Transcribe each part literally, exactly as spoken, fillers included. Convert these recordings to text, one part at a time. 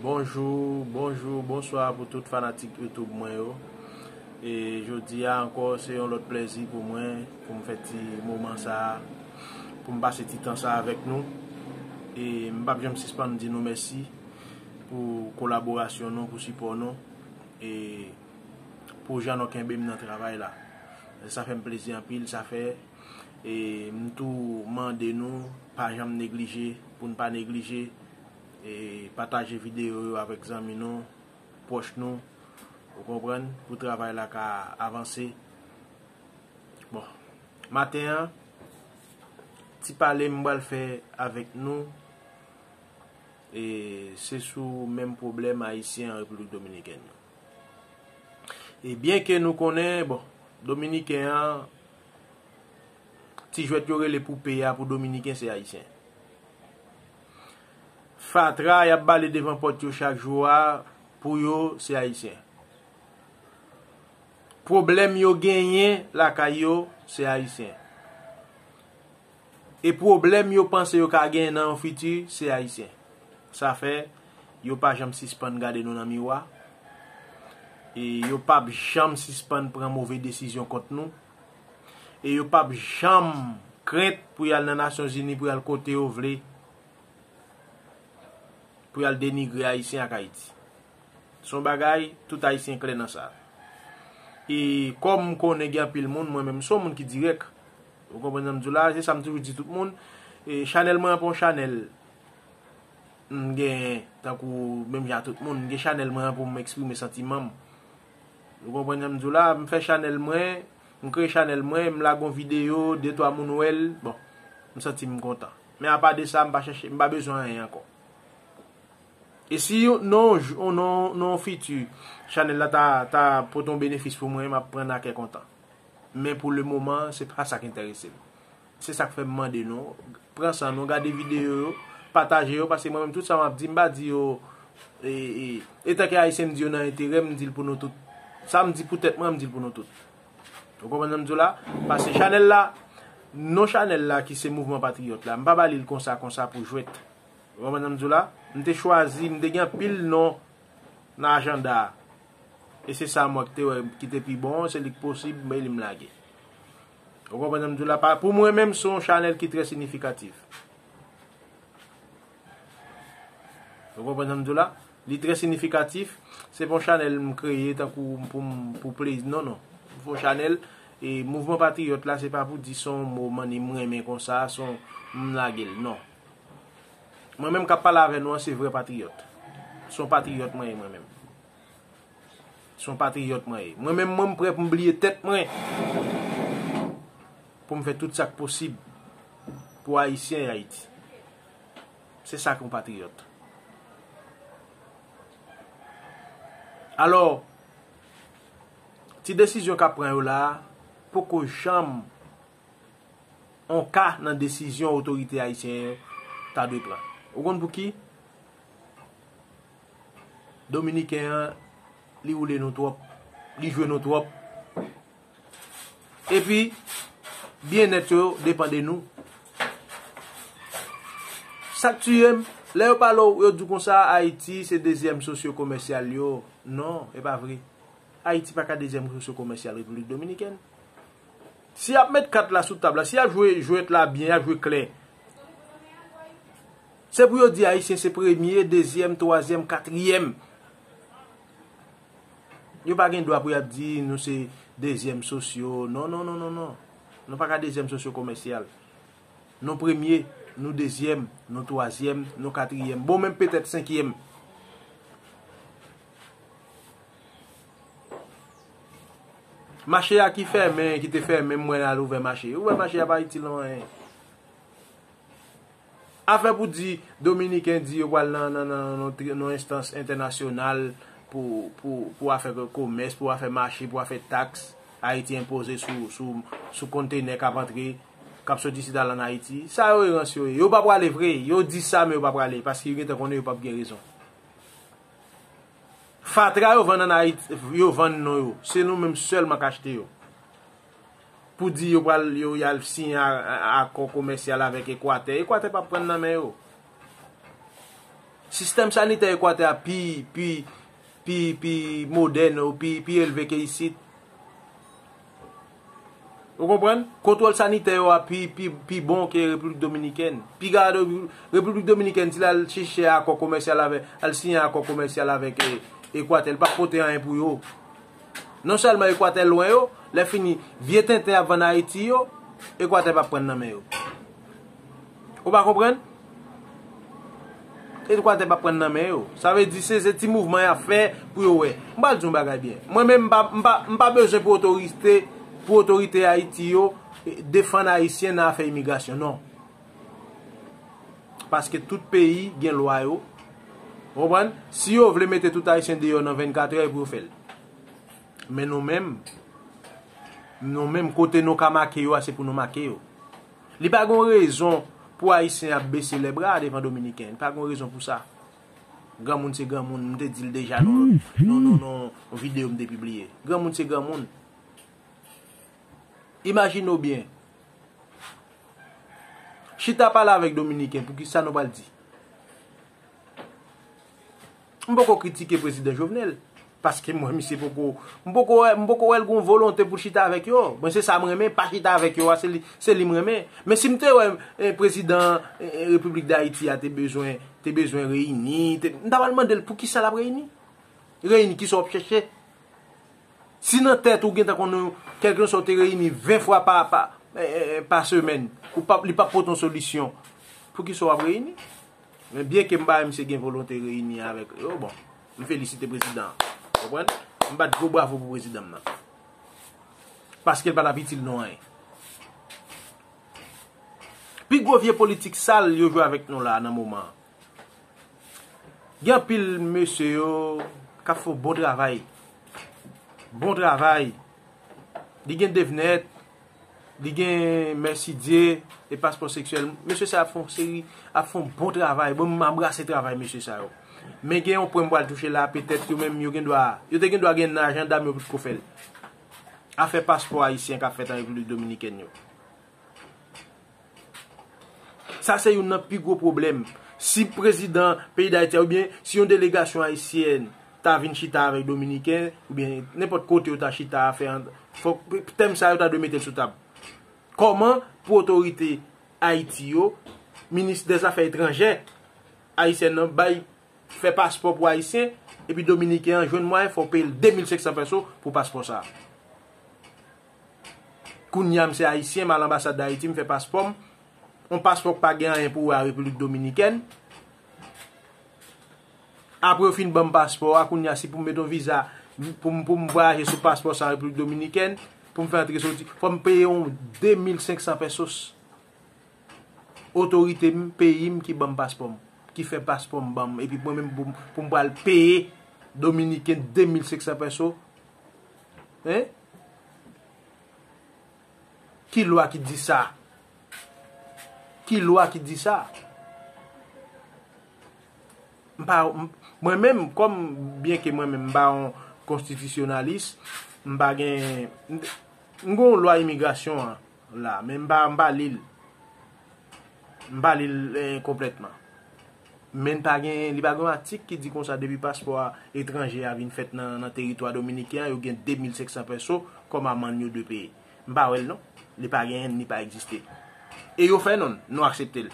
Bonjou, bonjou, bonswa pou tout fanatik YouTube mwen yo. E jodi a ankò, se yon lòt plèzi pou mwen, pou m fè ti moman sa a, pou m pase ti tan sa a avèk nou. E m p ap janm sispann di nou mèsi pou kolaborasyon nou, pou sipò nou. E pou jan nou kenbe m nan travay la. Sa fè m plezi anpil, sa fè, e m tou mande nou pa janm neglije, pou n pa neglije, e pataje videyo yo avèk zanmi nou, pwòch nou, ou konprann, pou travay la ka avanse. Bon, maten an, ti pale m pral fè avèk nou, e se sou menm pwoblèm ayisyen an Repiblik Dominikèn yo. E byen ke nou konnen, bon, Dominiken an, ti jwèt yo rele poupée a pou Dominiken se Ayisyen. Fatra y ap bale devan pòt yo chak jou a, pou yo, se Ayisyen. Pwoblèm yo genyen lakay yo, se Ayisyen. E pwoblèm yo panse yo ka genyen nan yon fiti, se Ayisyen. Sa fè, yo pa janm sispann gade nou nan miwa. E yo p ap janm sispann pran move desizyon kont nou. E yo p ap janm krent pou y al nan Nasyonzini, pou y al kote yo vle, pou y al denigre Ayisyen ak Ayiti. Se yon bagay, tout Ayisyen klè nan sa. E kòm m konnen gen anpil moun, mwen menm, m se yon moun ki dirèk. Ou konprann sa m di w la? Se sa m toujou di tout moun. E chanèl mwen an pa yon chanèl m gen, tankou menm jan tout moun, m gen chanèl mwen an pou m eksprime santiman m. Ou konprann sa m di w la? M fè chanèl mwen, m kreye chanèl mwen, m lage yon videyo, de twa moun wè l, bon, m santi m kontan. Men apa de sa, m pa chèche, m pa bezwen anyen ankò. E si yon, nan yon jou, nan, nan yon fiti, chanèl la ta, ta pote yon benefis pou mwen, m ap pran nan kè kontan. Men pou le moman, se pa sa k enterese m. Se sa k fè m mande nou, pran san nou, gade videyo yo, pataje yo, paske mwen menm tout sa m ap di, m pa di yo, e, e, etanke Ayisyen m di yo nan enterè m, m di l pou nou tout. Sa m di pou tèt mwen, m di l pou nou tout. Ou konprann sa m di w la? Paske chanèl la, non chanèl la ki se Mouvman Patriyòt la, m pa ba li l konsa, konsa pou jwèt. Ou konprann sa m di w la? M te chwazi, m te gen anpil non nan ajanda a. E se sa mwen ki te wè ki te pi bon, se li k posib, men li m lage. Ou konprann sa m di w la? Pa, pou mwen menm, se yon chanèl ki trè siyifikatif. Ou konprann sa m di w la? Li trè siyifikatif. Se pa yon chanèl m kreye tankou pou m, pou plezi. Non, non. M fè yon chanèl, e Mouvman Patriyòt la, se pa pou di se yon mo m renmen konsa, se yon m lage l. Non. Mwen menm k ap pale avè nou an, se vrè patriyòt. Se yon patriyòt mwen ye, mwen menm. Se yon patriyòt mwen ye. Mwen menm, mwen, m prè pou m bliye tèt mwen. Pou m fè tout sa k posib pou Ayisyen e Ayiti. Se sa k yon patriyòt. Alò, ti desizyon k ap pran yo la a, poko janm yon ka nan desizyon otorite ayisyen yo ta dwe pran. Ou konn pouki? Dominiken an, li woule nou twòp, li jwe nou twòp. Epi, byennèt yo depann de nou. Sa k tiye m, lè yo pale w, yo di w konsa, Ayiti se dezyèm sosyo komèsyal yo. Non, e pa vre. Ayiti pa ka dezyèm sosyo komèsyal Repiblik Dominikèn. Si y ap met kat la sou tab la, si y ap jwe jwèt la byen, y ap jwe klè, se pou yo di Ayisyen se premye, dezyèm, twazyèm, katriyèm. Yo pa gen dwa pou y ap di nou se dezyèm sosyo. Non, non, non, non, non. Nou pa ka dezyèm sosyo komèsyal. Nou premye, nou dezyèm, nou twazyèm, nou katriyèm. Bon, menm petèt senkyèm. Mache a ki fèmen, ki te fèmen, m wè l al ouvè mache. Ouvè mache a pa itil nou anyen. Afè pou di Dominiken di yo pral nan, nan, nan, nan, nan, nan enstans entènasyonal pou, pou, pou afè komès, pou afè mache, pou afè taks Ayiti enpoze sou, sou, sou kontenè k ap antre, k ap soti isit al ann Ayiti. Sa yo e rans yo ye. Yo pa prale vre. Yo di sa, men yo pa prale. Paske yo gentan konnen yo p ap gen rezon. Fatra yo vann ann Ayiti, yo vann non yo. Se nou menm sèlman k achte yo. Pou di yo pral, yo, y al siyen a, a, akò komèsyal avèk Ekwatè. Ekwatè p ap pran nan men yo. Sistèm sanitè Ekwatè a pi, pi, pi, pi modèn ou pi, pi elve ke isit. Ou konprann? Kontwòl sanitè yo a pi, pi, pi bon ke Repiblik Dominikèn. Piga Repiblik Dominikèn, si l al chèche akò komèsyal avèk, al siyen akò komèsyal avèk, e, Ekwatè, li p ap pote anyen pou yo. Non sèlman Ekwatè lwen yo, lè fini, vye tenten y ap vann Ayiti yo, Ekwatè p ap pran nan men yo. Ou pa konprann? Ekwatè p ap pran nan men yo. Sa vle di se, se ti mouvman y ap fè pou yo wè. M pral di yon bagay byen. Mwen menm, m pa, m pa, m pa bezwen pou otorite, pou otorite Ayiti yo, eh, defann Ayisyen nan afè imigrasyon. Non. Paske tout peyi gen lwa yo. Ou konprann? Si yo vle mete tout Ayisyen deyò nan vennkat è, e pou yo fè l. Men nou menm, nou menm, kote nou ka make yo a, se pou nou make yo. Li pa gon rezon pou Ayisyen ap bese lè bra devan Dominiken. Li pa gon rezon pou sa. Granmoun se granmoun, m te di l deja nan, nan, nan, nan yon videyo m te pibliye. Granmoun se granmoun. Imajine w byen. Chita pale avèk Dominiken, pou ki sa nou pral di? M poko kritike prezidan Jovenel, paske mwen, misye poko, m poko wè, m poko wè l gon volonte pou l chita avèk yo. Mwen, se sa m renmen, pa chita avèk yo a, se li, se li m renmen. Men si m te wè, eh, prezidan, eh, eh, Repiblik Dayiti a te bezwen, te bezwen reyini, te, m ta pral mande l pou ki sa l ap reyini. Reyini ki sa w ap chèche? Si nan tèt ou gentan konnen kèlkeswa w te reyini ven fwa pa, pa, eh, eh, pa semèn, ou p ap, li p ap pote yon solisyon, pou ki sa w ap reyini? Men byen ke m pa wè misye gen volonte reyini avèk yo, bon, m felisite prezidan an. Konprann? M bat gwo bravo pou prezidan m nan. Paske l pa t ap itil nou anyen. Pi gwo vye politik sal yo jwe avèk nou la nan moman an. Gen anpil mesye yo k ap fè yon bon travay. Bon travay. Li gen Devnet, li gen Mèsidye, e paspò seksyèl. Mesye sa ap fè yon seri, ap fè yon bon travay. Bon, m anbrase travay mesye sa yo. Men gen yon pwen m pral touche la, petèt yo menm yo gen dwa, yo te gen dwa gen nan ajanda m yo potko fè l. Afè paspò ayisyen k ap fèt an Repiblik Dominikèn yo. Sa se youn nan pi gwo pwoblèm. Si prezidan peyi Dayiti a, oubyen si yon delegasyon ayisyèn ta vin chita avèk Dominiken, oubyen nenpòt kote yo ta chita a fè an, fòk tèm sa yo ta dwe mete l sou tab. Kòman pou otorite Ayiti yo, minis dèzafè etranjè ayisyèn nan bay fè paspò pou Ayisyen, epi Dominiken an jwenn mwayen fè w peye l de mil senk san pèso pou paspò sa a. Kounye a, m se Ayisyen, m al anbasad Dayiti, m fè paspò m. Yon paspò k pa gen anyen pou wè a Repiblik Dominikèn. Apre yo fin ban m paspò a, kounye a, si pou m met yon viza, pou m, pou m vwayaje sou paspò sa a Repiblik Dominikèn, pou m fè antre soti, fò m peye yon de mil senk san pèsos. Otorite m, peyi m ki ban m paspò m, ki fè paspò m ban m, epi mwen menm pou m, pou m pral peye Dominiken de mil senk san pèso. Hein? Ki lwa ki di sa? Ki lwa ki di sa? M pa, m, mwen menm, kòm, byen ke mwen menm, m pa yon konstitisyonalis, m pa gen, m, m gen yon lwa imigrasyon an la, men m pa, m pa li l. M pa li l, eh, konplètman. Men pa gen, li pa gen yon atik ki di konsa depi paspò a etranje a vin fèt nan, nan teritwa dominiken an, yo gen de mil senk san pèso kòm amann yo dwe peye. M pa wè l non. Li pa genyen, li pa egziste. E yo fè non, nou aksepte l.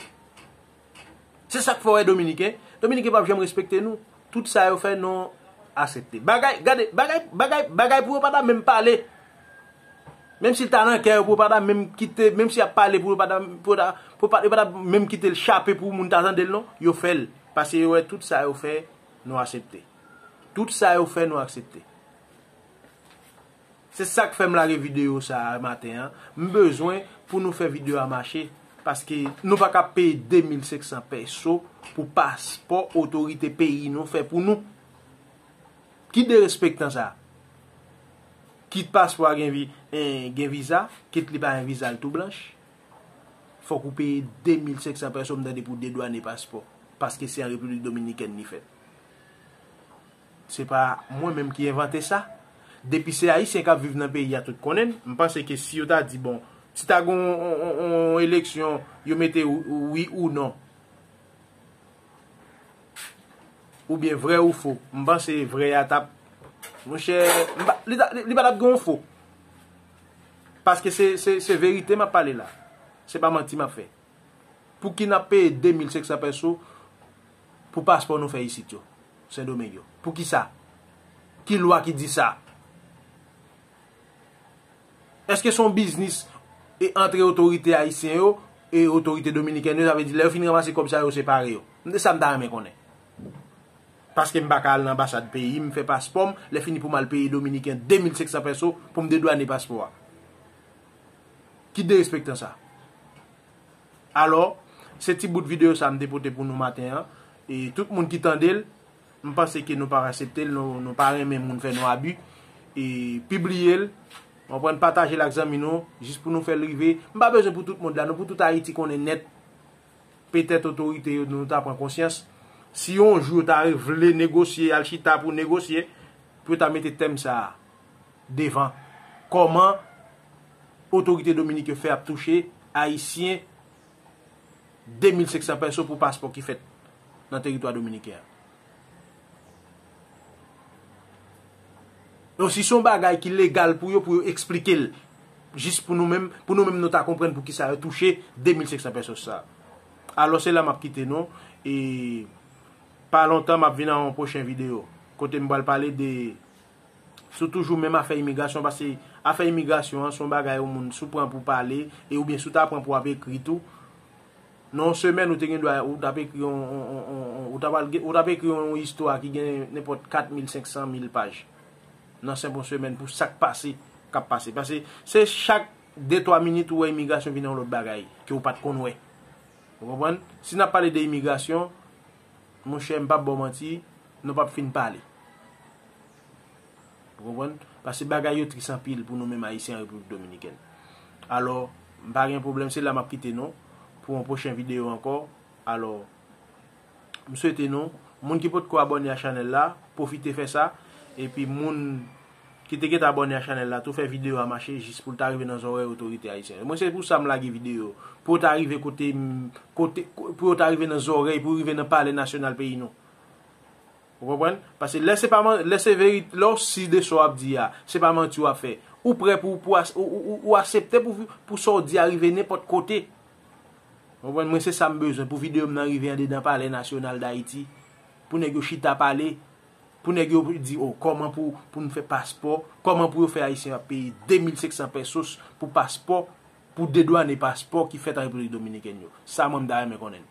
Se sa k fè w wè Dominiken, Dominiken p ap janm respekte nou. Tout sa yo fè, nou aksepte. Bagay, gade, bagay, bagay, bagay pou yo pa ta menm pale. Menm si l ta nan kè yo pou yo pa ta menm kite, menm si y ap pale pou yo pa ta, pou yo ta, pou yo pa, yo pa ta menm kite l chape pou moun ta tande l non, yo fè l. Paske yo wè tout sa yo fè, nou aksepte. Tout sa yo fè, nou aksepte. Se sa k fè m lage videyo sa a maten an. M bezwen pou nou fè videyo a mache. Paske nou pa ka peye de mil senk san pèso pou paspò otorite peyi nou fè pou nou. Ki derespektan sa? Kit paspò a gen vi-, eh, gen viza, kit li pa gen viza, l tou blanch. Fòk ou peye de mil senk san pèso, m tande, pou dedwane paspò. Paske se an Repiblik Dominikèn li fèt. Se pa mwen menm ki envante sa. Depi se Ayisyen k ap viv nan peyi a, tout konnen l. M panse ke si yo ta di, bon, si ta gen yon, yon, yon, yon eleksyon, yo mete wi, wi ou non. oubyen vrè ou fo. M panse vrè a t ap, monchè, m pa- li ta- li pa t ap gen yon fo. Paske se, se, se verite m ap pale la. Se pa manti m ap fè. Pouki n ap peye de mil senk san peso pou paspò nou fè isit yo, Sendomeng yo? Poukisa? Ki lwa ki di sa? Èske se yon biznis e antre otorite ayisyen yo e otorite dominikèn yo, sa vle di lè yo fin ranmase kòb sa yo separe yo? M- Sa m ta renmen konnen. Paske m pa ka al nan anbasad peyi m, fè paspò m, lè fini pou m al peye dominiken de mil senk san peso pou m dedwane paspò a. Ki derespektan sa? Alò, se ti bout videyo sa m te pote pou nou maten an. E tout moun ki tande l, m panse ke nou pa aksepte l, nou, nou pa renmen moun fè nou abi. E pibliye l, konprann, pataje l ak zanmi nou, jis pou nou fè l rive. M pa bezwen pou tout mond la, non, pou tout Ayiti konnen nèt. Petèt otorite yo nou ta pran konsyans. Si yon jou yo ta vle negosye, al chita pou negosye, pou yo ta mete tèm sa a devan. Kòman otorite dominik yo fè ap touche Ayisyen de mil senk san peso pou paspò ki fèt nan teritwa dominiken an? Donk, si se yon bagay ki legal pou yo, pou yo eksplike l, jis pou nou menm, pou nou menm nou ta konprann poukisa yo touche de mil senk san pesos sa. Alò, se la m ap kite nou. E pa lontan, m ap vin ak yon pwochen videyo kote m pral pale de, sou toujou menm afè imigrasyon, paske afè imigrasyon an, se yon bagay yon moun, si w pran pou pale, e oubyen si w ta pran pou ap ekri tou, nan yon semèn, ou te gen dwa, ou t ap ekri yon, yon, yon, yon, yon, ou t ap al gen- ou t ap ekri yon istwa ki gen nenpòt kat mil, senk san mil paj nan senp yon semèn pou sa k pase, k ap pase. Paske se chak de, twa minit ou wè imigrasyon vin yon lòt bagay ke ou pa t konn wè. Ou konprann? Si n ap pale de imigrasyon, monchè, m p ap ba w manti, nou p ap fin pale. Ou konprann? Paske bagay yo tris anpil pou nou menm Ayisyen an Repiblik Dominikèn. Alò, m pa gen pwoblèm, se la m ap kite nou pou yon pwochen videyo ankò. Alò, m swete nou, moun ki potko abòne a chanèl la, pwofite fè sa. Epi moun ki te gentan abòne a chanèl la tou, fè videyo a mache jis pou l ta rive nan zòrèy otorite ayisyen yo. Mwen, se pou sa m lage videyo, pou yo ta rive kote m- kote, pou yo ta rive nan zòrèy, pou yo rive nan palè nasyonal peyi nou. Ou konprann? Paske lè se pa man- lè se verite, lè w si de sa w ap di a, se pa manti w ap fè. Ou prè pou, pou as- ou, ou, ou, ou aksepte pou, pou sa w di a rive nenpòt kote. Ou konprann? Mwen, se sa m bezwen pou videyo m nan rive andedan Palè Nasyonal Dayiti. Pou nèg yo chita pale, pou nèg yo di, o, kòman pou, pou n fè paspò, kòman pou yo fè Ayisyen ap peye de mil senk san pesos pou paspò, pou dedwane paspò ki fèt an Repiblik Dominikèn yo. Sa mwen, m ta renmen konnen.